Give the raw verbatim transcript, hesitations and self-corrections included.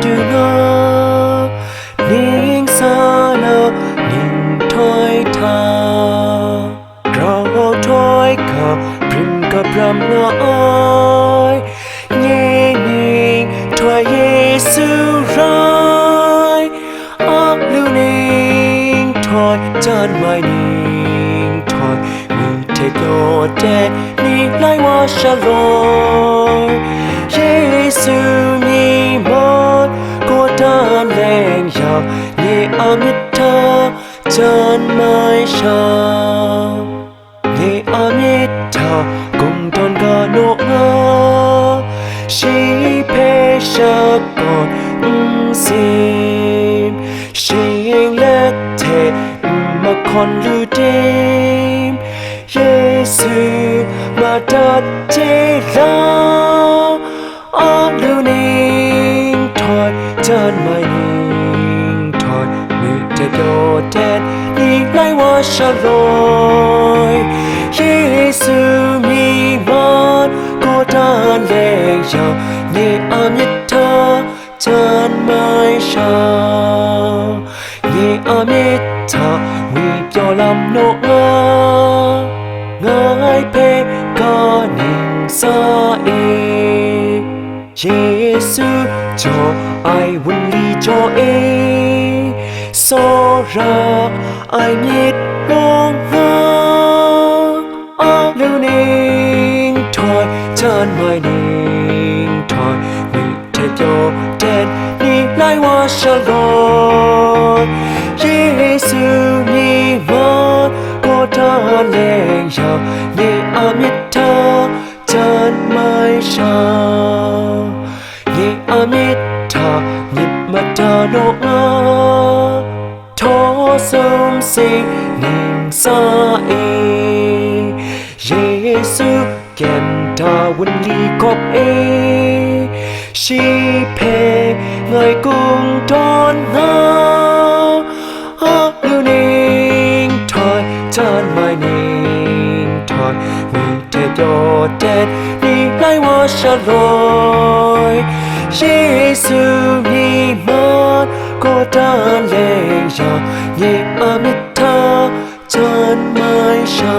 du nga, ning sa na ning htoi hta, grau htoi ga brim ga bram nga ai, nye ning htoi Yesu rai, a lu ning htoi, jan mai ning htoi, mi hte pyaw ten ni lai wa shaloi, Yesu myi man gaw dan leng yang, nye a myit hta jan mai sha, nye a myit hta gung dawn ga naw nga, shi hpe shakawn n sim, shing let hte n mahkawn lu tim, Yesu madat hte la, a lu ning htoi, jan mai ning htoi, mi hte pyaw ten ni lai wa shaloi, Yesu myi man gaw dan leng yang, nye a myit hta jan mai sha, nye a myit hta ngwi pyaw lam naw nga, ngai hpe ga ning sa e, Yesu jaw ai wunli jaw e, tsawra ai myit rawng nga, a lu ning htoi, jan mai ning htoi, mi hte pyaw ten ni lai wa shaloi, Yesu myi man gaw dan leng yang, nye a myit hta jan mai sha, nye a myit hta myit mada naw nga, htaw sum sing ning sa e, Yesu kenta wunli kawp e, shi hpe ngai gung dawn nga, a lu ning htoi, jan mai ning htoi, mi hte pyaw ten ni lai wa shaloi, Yesu myi man gaw dan leng yang, nye a myit hta jan mai sha,